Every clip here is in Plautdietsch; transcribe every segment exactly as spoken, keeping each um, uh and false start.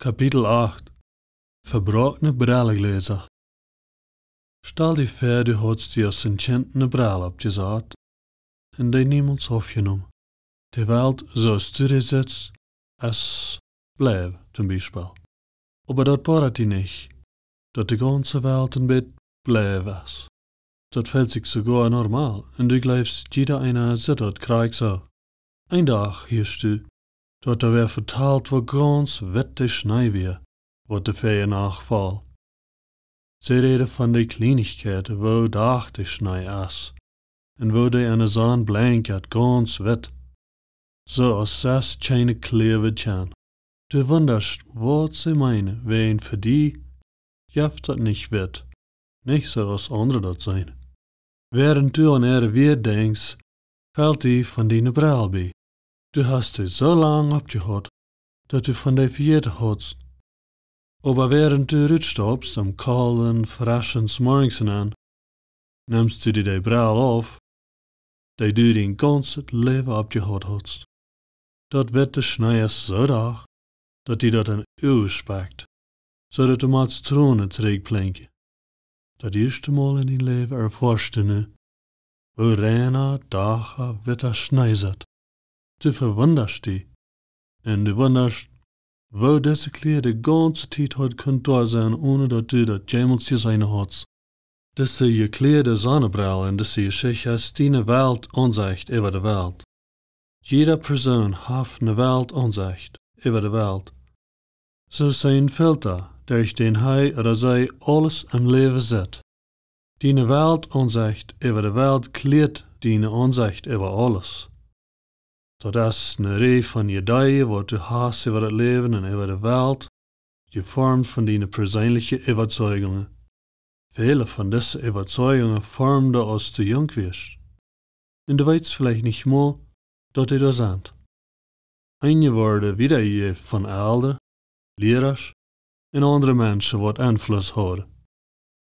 Kapitel acht. Vebroakne Brilljläsa. Stal die väa, du haudst die aus een Kjint ne Brell oppjesat un dee niemols aufjenomen. De Welt, soo aus du dee sitst, es bleew, toom Biespel. Oba daut bodat die nich, daut de gaunze Welt een bät bleew es. Daut felt sikj soogoa normal, un du jleefst, jieda eena sitt daut krakjt soo. Een Dach hieescht du, daut doa wia vetalt, woo gaunz witt de Schnee wia, waut de väaje Nacht foll. See räden von de Kjleenichkjeit, woo dach de Schnee es, un woo dee enne Sonn blenkjat gaunz witt, soo aus sest kjeene Kjläa kjennen. Du wundascht, waut see meenen, wäajen fa die jeft daut nich witt, nich soo aus aundre daut seenen. Wäarent du aun äare Wieed denkjst, felt die von diene Brell bie. Du hast dee soo lang oppjehaut, daut du von dee vejäten haudst. Oba wäarent du rutstaupst aum kolden, freschen Morjes aun, nemst du die de Brell auf, dee du dien gaunzet Läwen oppjehaut haudst. Daut witte Schnee es soo dach, daut die daut en Uagen spakjt, soo daut du motst Tronen trigjplinken. Daut ieeschte Mol en dien Läwen erfoascht du nu, woo reina, dacha, witta Schnee sitt. Du vewundascht die, un du wundascht, woo dise Kjläa de gaunze Tiet haud kunt doa sennen, onen daut du daut jemols jeseenen haudst. Dise jekjläade Sonnebrell un dise Jeschicht es diene Weltaunsecht äwa de Welt. Jieda Persoon haft ne Weltaunsecht äwa de Welt. Soo aus een Filta, derch dän hee ooda see aules em Läwen sitt. Diene Weltaunsecht äwa de Welt kjläat diene Aunsecht äwa aules. Daut es ne Rieej von Ideeen, waut du hast äwa daut Läwen un äwa de Welt, jeformt von diene perseenelje Äwazeigungen. Väle von dise Äwazeigungen formden die, aus du junk wiescht. Un du weetst veleicht nich mol, daut dee doa sent. Eenje worden wiedajejäft von Elren, Liera un aundre Menschen, waut Enfluss hauden.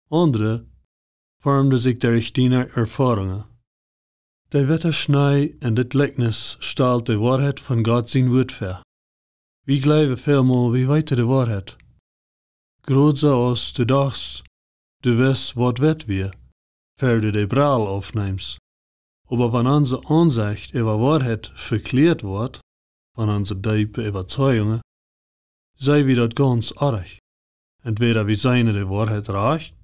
Aundre formden sikj derch diene Erfoarungen. De witte Schnee en dit Jlikjnis stalt de Woarheit von Gott sien Wuat väa. Wie jleewen välmol, wie weeten de Woarheit. Krakjt soo aus du dochst, du wist, waut witt wia, ea du de Brell aufneemst. Oba wan onse Aunsecht äwa Woarheit vekjläat woat von onse deepe Äwazeigungen, seenen wie daut gaunz aundasch. Entwäda wie seenen de Woarheit rajcht,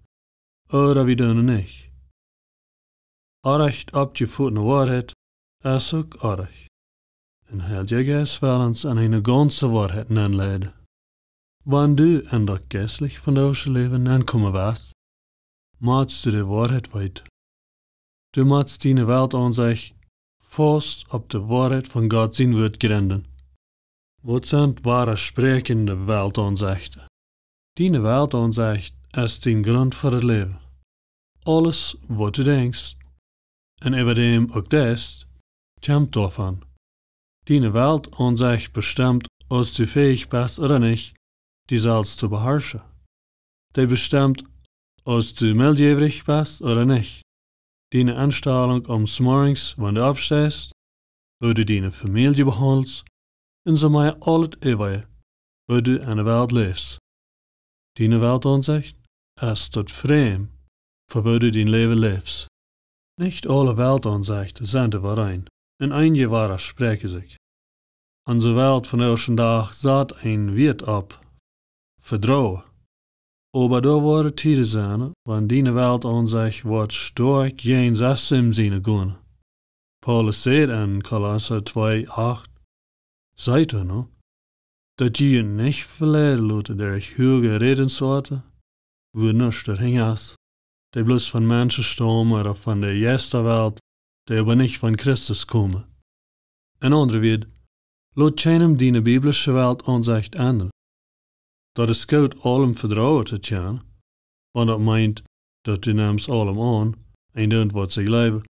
ooda wie doonen nich. Aundasch oppjefotne Woarheit es uk aundasch. Un Heilja Jeist well ons en eene gaunze Woarheit nenleiden. Wan du en daut jeistlich vondoagsche Läwen nenkomen west, motst du de Woarheit weeten. Du motst diene Weltaunsecht faust opp de Woarheit von Gott sien Wuat jrinden. Waut sent woare spräakjende Weltaunsechten? Diene Weltaunsecht es dien Grunt fa daut Läwen. Aules, waut du denkjst, un äwa däm uk deist, kjemt doavon. Diene Weltaunsecht bestemt, aus du fäich best ooda nich, die selfst to beharschen. Dee bestemt, aus du meldjäwrich best ooda nich. Diene Enstalunk aum Morjes, wan du oppsteist, woo du diene Famielje behaundelst, un soo mea aulet äwa, woo du en de Welt läfst. Diene Weltaunsecht es daut Frame fa woo du dien Läwen läfst. Nich aule Weltaunsechten sent äwareen, un eenje woare spräakjen sikj. Onse Welt vondoag dän Dach sat een Wieet opp Vetruen. Oba doa woaren Tieden sennen, wan diene Weltaunsecht woat stoakj jäajen sien Sän gonen. Paulus sajcht en Kolossa twee acht, seet hee nu, daut jie junt nich veleiden loten derch huage Rädensoaten, wua nuscht doahinja es, dee bloos von Menschen staumen ooda von de Jeistawelt, dee oba nich von Christus komen. En aundre Wieed, lot kjeenem diene biblische Weltaunsecht endren. Daut es goot, aulem vetruen to kjennen, wan daut meent, daut du nemst aulem aun, un deist, waut see jleewen.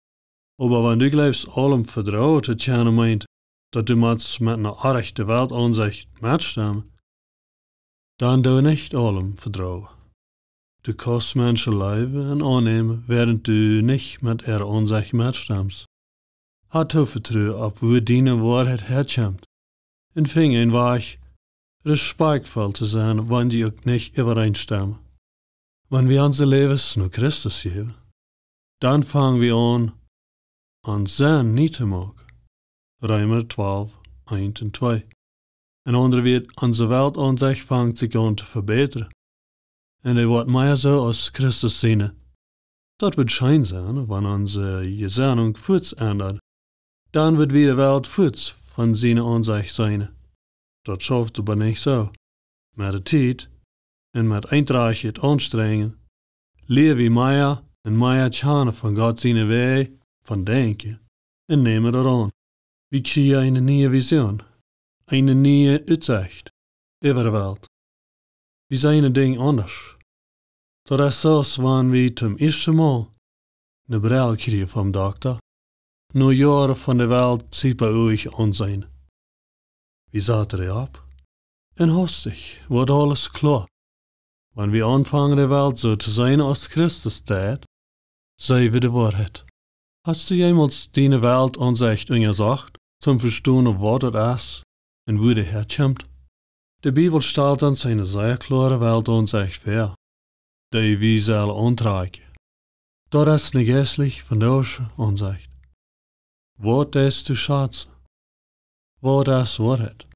Oba wan du jleefst, aulem vetruen to kjennen meent, daut du motst met eene orrajchte Weltaunsecht metstemmen, dan doo nich aulem vetruen. Du kaust Menschen leewen un aunnämen, wäarent du nich met äare Aunsecht metstemst. Hab Toovetruen opp, wua diene Woarheit häakjemt, un finj een Wajch, respektvoll to sennen, wan dee uk nich äwareenstemmen. Wan wie onse Läwes no Christus jäwen, dan fangen wie aun, ons Senn nie to moaken. Reema twalf, eent un twee. En aundre Wieed, onse Weltaunsecht fangt sikj aun to vebätren. Un dee woat mea soo aus Christus siene. Daut woat scheen sennen, wan onse Jesennunk fuaz endat. Dan woat wie de Welt fuaz von siene Aunsecht seenen. Daut schauft oba nich soo. Met de Tiet un met eentrajchtjet Aunstrenjen lia wie mea un mea kjanen von Gott siene Wäaj von denkjen un nämen daut aun. Wie kjrieen eene niee Vision, eene niee Utsecht äwa de Welt. Wie seenen Dinja aundasch. Daut es soo aus wan wie toom ieeschten Mol ne Brell kjrieen vom Dokta, no Joaren von de Welt sien Uag aunseenen. Wie saten dee opp, un haustich woat aules kloa. Wan wie aunfangen de Welt soo to seenen aus Christus deed, seenen wie de Woarheit. Hast du jemols diene Weltaunsecht unjasocht, toom vestonen waut daut es un wua dee häakjemt? De Bibel stalt ons eene sea kloare Weltaunsecht väa, dee wie sellen auntrakjen. Daut es ne jeistlich vondoagsche Aunsecht. Waut deist du schazen? Waut es Woarheit?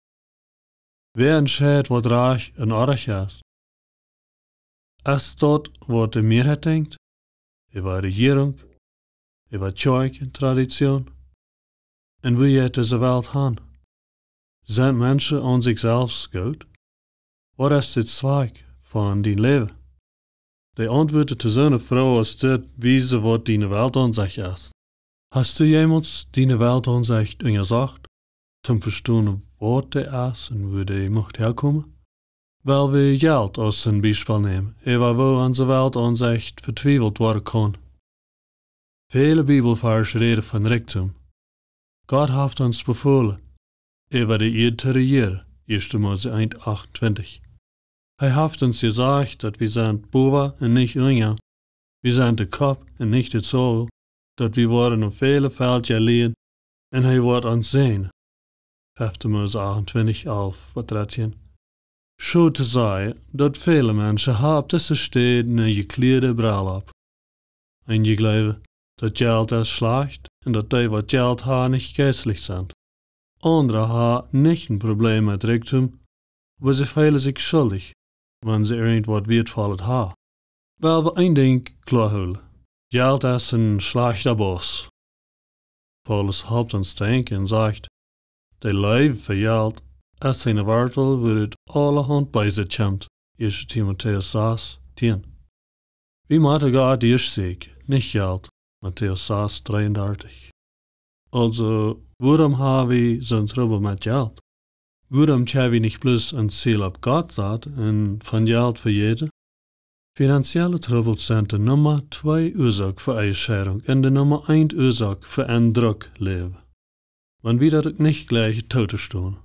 Wäa entscheidt waut rajcht un orrajcht es? Es daut waut de Mieeheit denkjt? Äwa Rejierunk, äwa Kjoakjen, Tradition? Un wua jeit dise Welt han? Sent Menschen aun sikj selfst goot? Waut es de Zwakj von dien Läwen? De Auntwuat to soone Froag aus dit wiesen waut diene Weltaunsecht es. Hast du jemols diene Weltaunsecht unjasocht, toom vestonen waut dee es un wua dee mucht häakomen? Well wie Jelt aus een Biespel nämen, äwa woo onse Weltaunsecht vetwiewelt woaren kaun. Väle Bibelvarsch räden von Rikjdom. Gott haft ons befolen, äwa de Ieed to rejieren, ieeschte Mose eent achtuntwintich. Hee haft ons jesajcht, daut wie sent bowa un nich unja, wie sent de Kopp un nich de Zoagel, daut wie woaren opp väle Velkja lieden, un hee woat ons säajnen. Fefte Mose achtuntwintich, alf bat dartieen. Schod to sajen, daut väle Menschen haben opp dise Städ ne jekjlieede Brell opp. Eenje jleewen, daut Jelt es schlajcht un daut dee waut Jelt haben nich jeistlich sent. Aundre haben nich een Problem met Rikjdom, oba see feelen sikj schuldich, wan see irjent waut Wieetvollet haben. Well wie een Dinkj kloa hoolen: Jelt es een schlajchta Boss. Paulus halpt ons denkjen un sajcht: De Leew fa Jelt es eene Wartel, wua daut aulahaunt Beeset kjemt. Ieeschte Timotäus sas, tieen. Wie motten Gott ieescht sieekjen, nich Jelt. Matäus sas, dreeundartich. Aulsoo, wuarom ha wie soon Trubbel met Jelt? Wuarom kjenn wie nich bloos ons Ziel opp Gott saten un von Jelt vejäten? Finanzielle Trubbels sent de Numma twee Uasoak fa Ehescheidunk un de Numma eent Uasoak fa een Druckläwen. Wan wie daut uk nich jleichen tootostonen,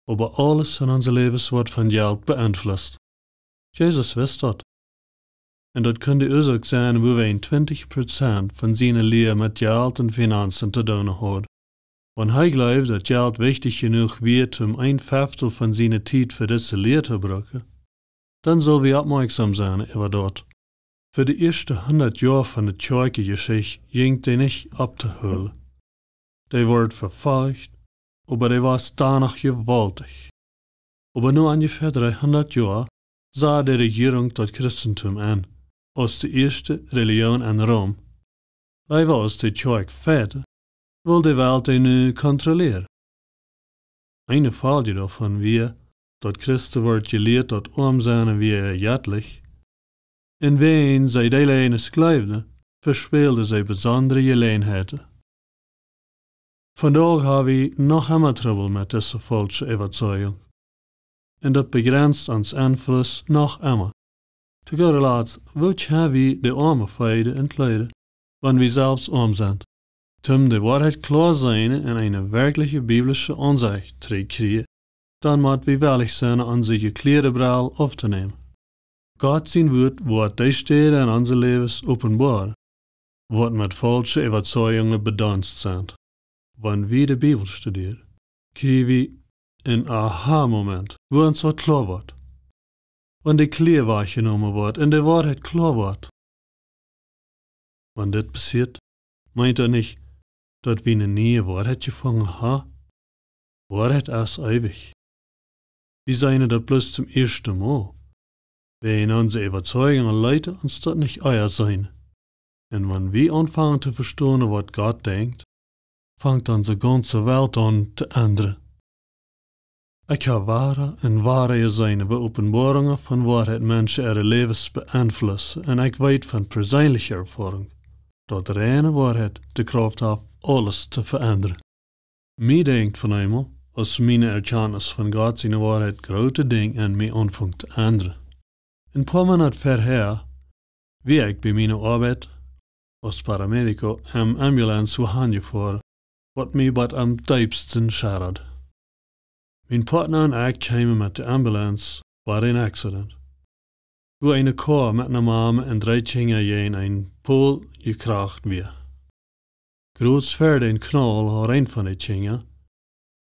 oba aules en onse Läwes woat von Jelt beenflusst. Jesus wist daut. Un daut kunn de Uasoak sennen, wuarom hee twintich Prozent von siene Lia met Jelt un Finanzen to doonen haud. Wan hee jleewd, daut Jelt wichtich jenuach wia, om een Feftel von siene Tiet fa dise Lia to brucken, dan sull wie oppmoakjsom sennen äwa daut. Fa de ieeschte hundat Joa von de Kjoakjenjeschicht jinkj dee nich opptohoolen. Dee wort vefolcht, oba dee wia dan noch jewaultich. Oba no onjefäa dreehundat Joa sach de Rejierunk daut Christentum aun, aus de ieeschte Relijoon en Rom. Leewa aus de Kjoakj fäad, wull de Welt dee nu kontrollieren. Eene Folj doavon wia, daut Christen wort jelieet, daut oam sennen wia jettlich. Un wan see dee Läajes jleewden, vespäld see besondre Jeläajenheiten. Vondoag ha wie noch emma Trubbel met dise faulsche Äwazeijunk. Un daut bejrenst ons Enfluss noch emma. To gooda Latst, woo kjenn wie de Oame feeden un kjleeden, wan wie selfst oam sent? Om de Woarheit kloa seenen un eene werkjliche biblische Aunsecht trigj kjrieen, dan mott wie wellich sennen, onse jekjlieede Brell auftonämen. Gott sien Wuat woat dee Städen en onse Läwes openboaren, waut met faulsche Äwazeijungen bedonst sent. Wan wie de Bibel studieren, kjrie wie een Aha-Moment, wua ons waut kloa woat. Wan de Klia wajchjenomen woat un de Woarheit kloa woat. Wan dit passieet, meent daut nich, daut wie eene niee Woarheit jefungen haben? Woarheit es eewich. Wie seenen daut bloos toom ieeschten Mol. Wäajen onse Äwazeigung leet ons daut nich ea seenen. Un wan wie aunfangen to vestonen, waut Gott denkjt, fangt onse gaunze Welt aun to endren. Ekj hab wada un wada jeseenen, woo Openboarungen von Woarheit Menschen äare Läwes beenflussen, un ekj weet von perseenelje Erfoarunk, daut reine Woarheit de Krauft haft, aules to veendren. Mie denkjt von eemol, aus miene Erkjantnis von Gott siene Woarheit groote Dinja en mie aunfunk to endren. Een poa Moonat verhäa wia ekj bie miene Oabeit aus Paramedico em Ambulance wua hanjefoaren, waut mie bat aum deepsten schadad. Mien Partner un ekj kjeemen met de Ambulance, wua een Accident, wua eene Koa met eene Mame un dree Kjinja jäajen een Pool jekracht wia. Krakjt ver dän Knaul haud eent von de Kjinja,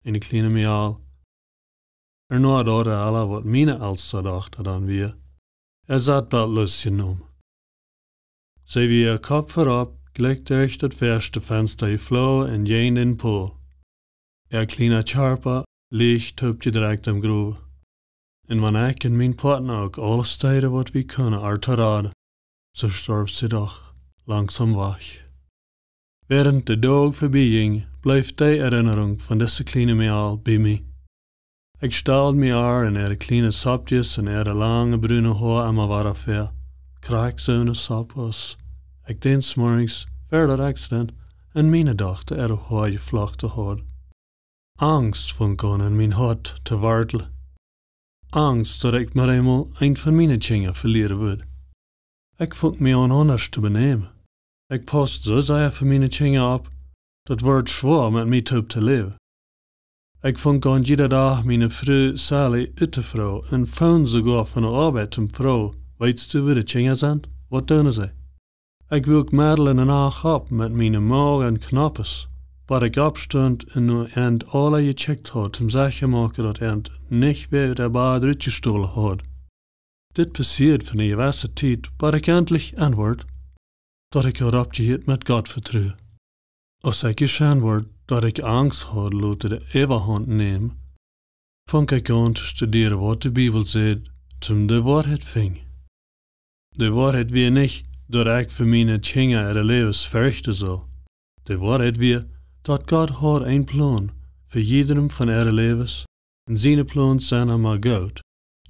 eene kjliene Mejal, äa Noadochta, waut miene elste Dochta dan wia, äa Sitbelt losjenomen. See wia Kopp verop, jlikj derch daut väaschte Fensta jeflogen un jäajen dän Pool. Äa kjliena Kjarpa licht toopjedrekjt em Growen. Un wan ekj un mien Partner uk aules deeden, waut wie kunnen, äa to raden, soo storf see doch langsom wajch. Wäarent de Doag verbie jinjen, bleef de Erinnrunk von dise kjliene Mejal bie mie. Ekj stald mie äa un äare kjliene Zoppkjes un äare lange brune Hoa emma wada väa. Krakjt soo aus ekj dän Morjes ver daut Accident en miene Dochta äare Hoa jeflochten haud. Angst funk aun en mien Hoat to wartlen. Angst, daut ekj met eemol eent von miene Kjinja velieren wudd. Ekj funk mie aun aundasch to benämen. Ekj pausst soo sea fa miene Kjinja opp, daut wort schwoa met mie toop to läwen. Ekj funk aun jieda Dach miene Fru Sally uttofroagen un foon soogoa von de Oabeit toom froagen: "Weetst du, wua de Kjinja sent? Waut doonen see?" Ekj wuak medden enne Nacht opp met miene Moag un Knoppes, bat ekj oppstunt un no an aula jecheckt haud, om secha to moaken, daut an nich wäa ut de Bad rutjestolen haud. Dit passieed fa eene jewesse Tiet, bat ekj entlich enwort, daut ekj haud oppjehieet met Gott vetruen. Aus ekj jeschekjt wort, daut ekj Angst haud loten de Äwahaunt nämen, funk ekj aun to studieren, waut de Bibel sajcht, toom de Woarheit finjen. De Woarheit wia nich, daut ekj fa miene Kjinja äare Läwes ferchten sull. De Woarheit wia, daut Gott haud een Plon fa jiedrem von äare Läwes, un siene Plons sent emma goot.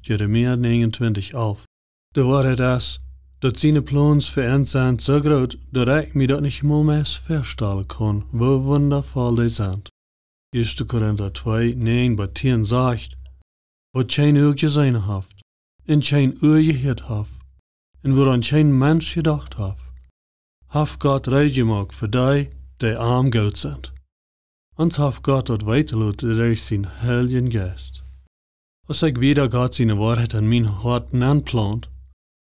Jeremia negenuntwintich alf. De Woarheit es, daut siene Plons fa ons sent soo groot, daut ekj mie daut nich mol mea väastalen kaun, woo wundavoll dee sent. Ieeschte Korinta twee, näajen bat tieen sajcht: "Waut kjeen Uag jeseenen haft, un kjeen Ua jehieet haft, un wuaraun kjeen Mensch jedocht haft, haft Gott reed jemoakt fa dee, dee am goot sent." Ons haft Gott daut weeten loten derch sienen Heiljen Jeist. Aus ekj wieda Gott siene Woarheit en mien Hoat nenplaunt,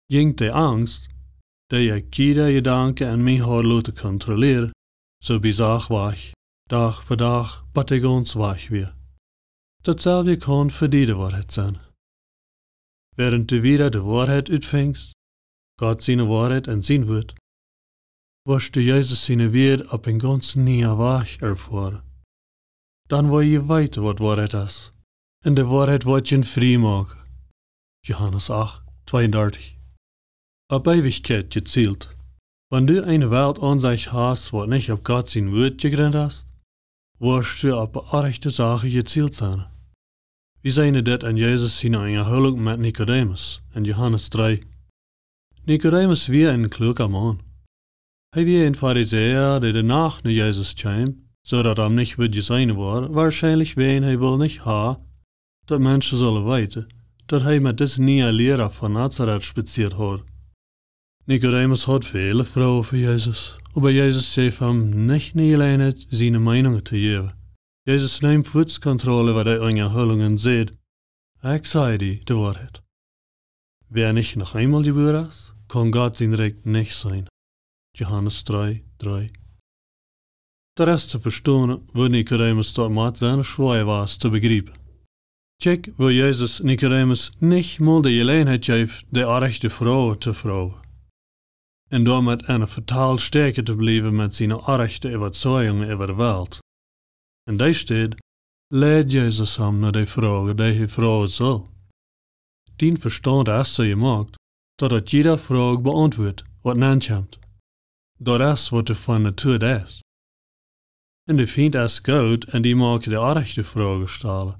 jinkj de Angst, dee ekj jieda Jedanken en mie haud loten kontrollieren, soo bie sach wajch, Dach fa Dach, bat dee gaunz wajch wia. Daut selwje kaun fa die de Woarheit sennen. Wäarent du wieda de Woarheit utfinjst, Gott siene Woarheit en sien Wuat, woascht du Jesus siene Wieed opp een gaunz niea Wajch erfoaren. Dan woascht du weeten, waut Woarheit es, un de Woarheit woat die frie moaken. Johanes acht, tweeundartich. Opp Eewichkjeit jezielt. Wan du eene Weltaunsecht hast, waut nich opp Gott sien Wuat jejrint es, woascht du opp de rajchte Sachen jezielt sennen. Wie seenen dit en Jesus siene Unjahoolunk met Nikodemus en Johanes dree. Nikodemus wia een kluaka Maun. Hee wia een Farisäa, dee de Nacht no Jesus kjeem, soo daut hee nich wudd jeseenen woaren, woarschienlich wäajen hee wull nich haben, daut Menschen sullen weeten, daut hee met disen nieen Liera von Nazaret spazieet haud. Nikodemus haud väle Froagen fa Jesus, oba Jesus jeef am nich de Jeläajenheit, siene Meenunk to jäwen. Jesus neem fuaz Kontroll äwa de Unjahoolunk un säd: "Ekj saj die de Woarheit. Wäa nich noch eemol jebuaren es, kaun Gott sien Rikj nich seenen." Johanes dree, dree. Daut es to vestonen, woo Nikodemus daut mott sennen schwoa wia to bejriepen. Kjikj, woo Jesus Nikodemus nich mol de Jeläajenheit jeef, de orrajchte Froag to froagen. Un doamet enne Vetal stäakjen to bliewen met siene orrajchte Äwazeijungen äwa de Welt. Un dee Städ leid Jesus am no de Froag, dee hee froagen sull. Dien Vestaunt es soo jemoakt, daut daut jieda Froag beauntwuat, waut nenkjemt. Daut es, waut du von Natua deist. Un de Fient es goot, un dee moakt die de orrajchte Froagen stalen.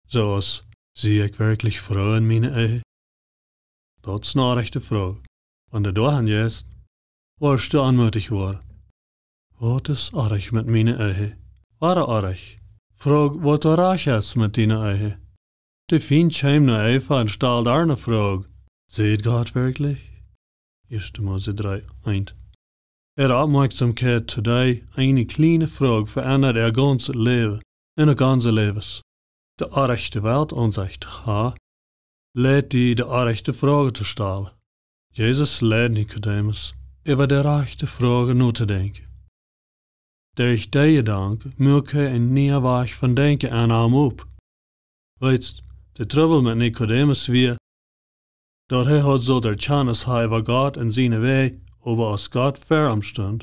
Soo aus: Sie ekj werkjlich froo en miene Ehe? Daut es ne orrajchte Froag. Wan du doahan jeist, woascht du onmootich woaren. Waut es orrajcht met miene Ehe? Woa orrajcht. Froag, waut doa rajcht es met diene Ehe. De Fient kjeem no Eva un stald ar ne Froag: Sitt Gott werkjlich? Ieeschte Mose dree eent. Äare Oppmoakjsomkjeit to dee eene kjliene Froag veendad äa gaunzet Läwen un uk onse Läwes. De orrajchte Weltaunsecht to han, leet die de orrajchte Froagen to stalen. Jesus leid Nikodemus, äwa de rajchte Froagen notodenkjen. Derch dee Jedanken muak hee een nieen Wajch von Denkjen en am op. Weetst, de Trubbel met Nikodemus wia, daut hee haud sullt Erkjantnis han äwa Gott un siene Wäaj, oba aus Gott ver am stunt,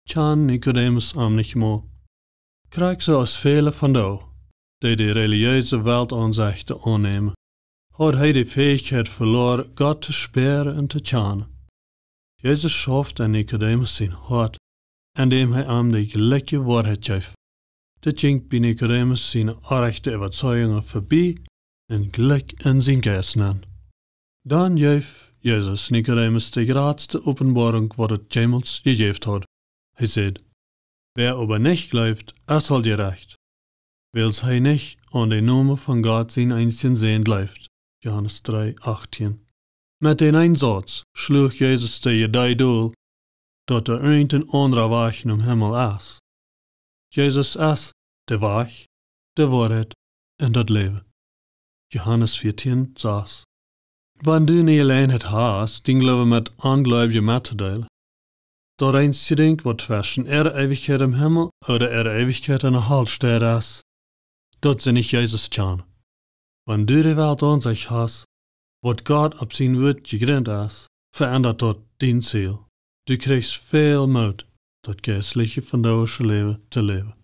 kjand Nikodemus am nich mol. Krakjt soo aus väle vondoag, dee de relijeese Weltaunsechten aunnämen, haud hee de Fäichkjeit veloaren, Gott to spieren un to kjanen. Jesus schauft en Nikodemus sien Hoat, endäm hee am de jlikje Woarheit jeef. Dit jinkj bie Nikodemus siene orrajchte Äwazeijungen vebie un jlikj en sien Jeist nenn. Dan jeef Jesus Nikodemus de jratste Openboarunk, waut et jemols jejäft haud. Hee säd: Wäa oba nich jleeft, es aul jerecht, wiels hee nich aun dän Nomen von Gott sienen eensjen Sän jleeft. Johanes dree achtieen. Met dän eenen Sauz schluach Jesus de Iedee dol, daut doa irjent een aundra Wajch nom Himmel es. Jesus es de Wajch, de Woarheit un daut Läwen. Johanes vieetieen sas. Wan du ne Jeläajenheit hast, dien Gloowen met Onjleewje mettodeelen, daut eensje Dinkj, waut tweschen äare Eewichkjeit em Himmel ooda äare Eewichkjeit en de Hal steit, es, daut see nich Jesus kjanen. Wan du de Weltaunsecht hast, waut Gott opp sien Wuat jejrint es, veendat daut dien Ziel. Du kjrichst väl Moot, daut jeistliche vondoagsche Läwen to läwen.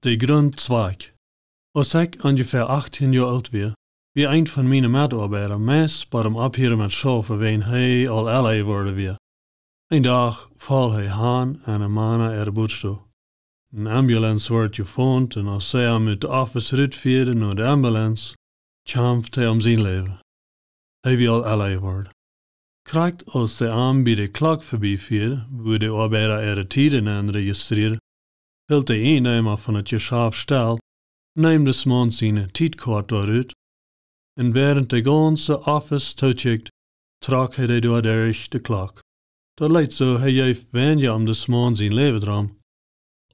De Grunt Zwakj. Aus ekj onjefäa achtieen Joa oolt wia, wia een von miene Metoabeida meist biem Opphieren met schaufen, wiels hee aul elra jeworden wia. Een Dach foll hee han en eene Mana äare Bootstow. Eene Ambulance wort jefont, un aus see am ut de Office rutfieeden no de Ambulance, kjampft hee om sien Läwen. Hee wia aul elra jeworden. Krakjt aus see am bie de Klock vebiefieeden, wua de Oabeida äare Tieden enrejistrieeden, hilt de Ieejendeema von daut Jeschaft stell, neem dän Maun siene Tietkoat doa rut, un wäarent de gaunze Office tookjikjt, trock hee dee doa derch de Klock. Daut leet soo, hee jeef weinja om dän Maun sien Läwen drom,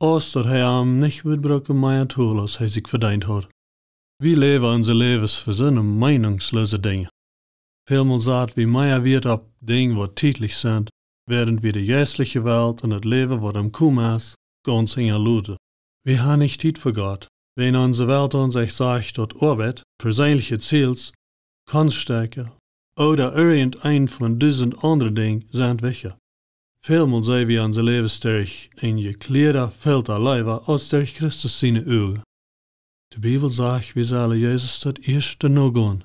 aus daut hee am nich wudd brucken mea tolen, aus hee sikj vedeent haud. Wie läwen onse Läwes fa soone meenungsloose Dinja. Välmol sat wie mea Wieet opp Dinja, waut tietlich sent, wäarent wie de jeistliche Welt un daut Läwen, waut em Komen es, gaunz hinjaloten. Wie han nich Tiet fa Gott, wiels onse Weltaunsecht sajcht, daut Oabeit, perseenliche Ziels, Konststekja ooda irjent een von dusent aundre Dinja sent wichtja. Välmol see wie onse Läwes derch een jekjlieeda Filta leewa aus derch Christus siene Uagen. De Bibel sajcht, wie sellen Jesus daut ieeschte nogonen,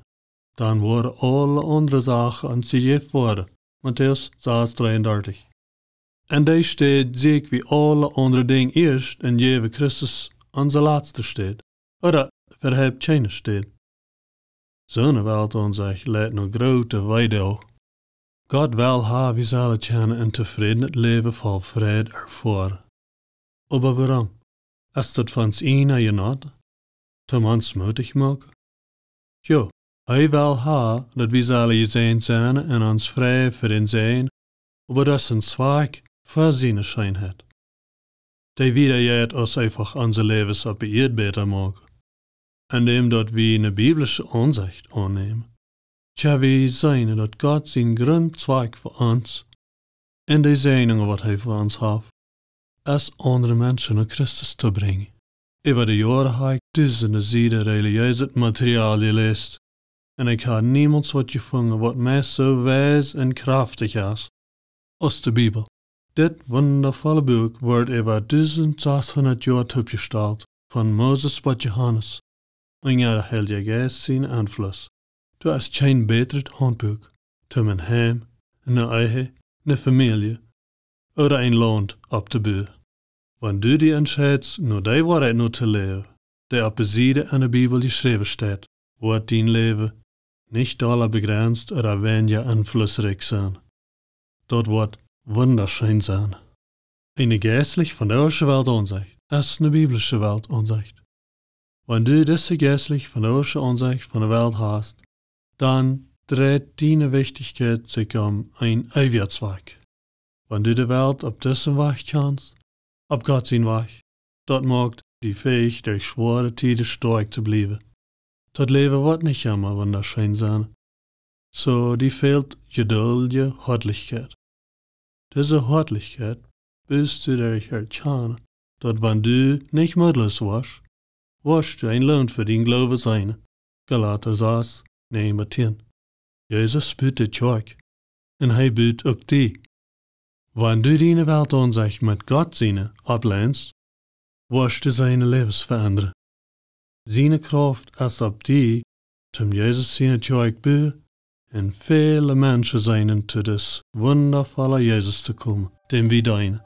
dan woaren aule aundre Sachen ons jejäft woaren. Matäus sas dreeundartich. En dee Städ sieekj wie aule aundre Dinja ieescht un jäwen Christus onse latste Städ, ooda äwahaupt kjeene Städ. Soone Weltaunsecht leit no groote Weedoag. Gott well ha, wie sellen kjennen een tofrädenet Läwen voll Fräd erfoaren. Oba wuarom? Es daut von ons ieejna Jenoot, toom ons mootich moaken? Jo, hee well ha, daut wie sellen jesäajent sennen un ons freien fa dän Säajen, oba daut es een Zwakj fa siene Scheenheit. Dee wieda jeit aus eefach onse Läwes opp de Ieed bäta moaken. Endäm daut wie ne biblische Aunsecht aunnämen, kjenn wie seenen, daut Gott sien Grundzwakj fa ons un de Säajnungen, waut hee fa ons haft, es aundre Menschen no Christus to brinjen. Äwa de Joaren hab ekj dusende Sieden relijeeset Material jeläst, un ekj hab niemols waut jefungen, waut meist soo wies un kjraftich es aus de Bibel. Dit wundavolle Buak wort äwa dusend sashundat Joa toopjestalt, von Moses bat Johanes, unja dän Heiljen Jeist sienen Enfluss. Doa es kjeen bätret Hauntbuak, om een Heim, eene Ehe, eene Famielje ooda een Launt opptobuen. Wan du die entscheidst, no dee Woarheit no to läwen, dee opp de Sied enne Bibel jeschräwen steit, woat dien Läwen nich dolla bejrenzt ooda weinja enflussrikj sennen. Daut woat wundascheen sennen. Eene jeistlich von de irdische Welt Aunsecht es eene biblische Welt Aunsecht. Wan du dise jeistlich von de irdische Aunsecht von de Welt hast, dan dreit diene Wichtichkjeit sikj om een eewjen Wajch. Wan du de Welt opp disen Wajch kjanst, opp Gott sienen Wajch, daut moakt die fäich, derch schwoare Tieden stoakj to bliewen. Daut Läwen woat nich emma wundascheen sennen. Soo, die fält jeduldje Hoatlichkjeit. Dise Hoatlichkjeit bust du derch erkjanen, daut wan du nich mootloos woascht, woascht du een Loon fa dienen Gloowen seenen. Galata sas, näajen bat tieen. Jesus but de Kjoakj, un hee but uk die. Wan du diene Welt Aunsecht met Gott siene opplenst, woascht du siene Läwes veendren. Siene Krauft es opp die, om Jesus siene Kjoakj buen un väle Menschen seenen to dän wundavolen Jesus to komen, däm wie deenen.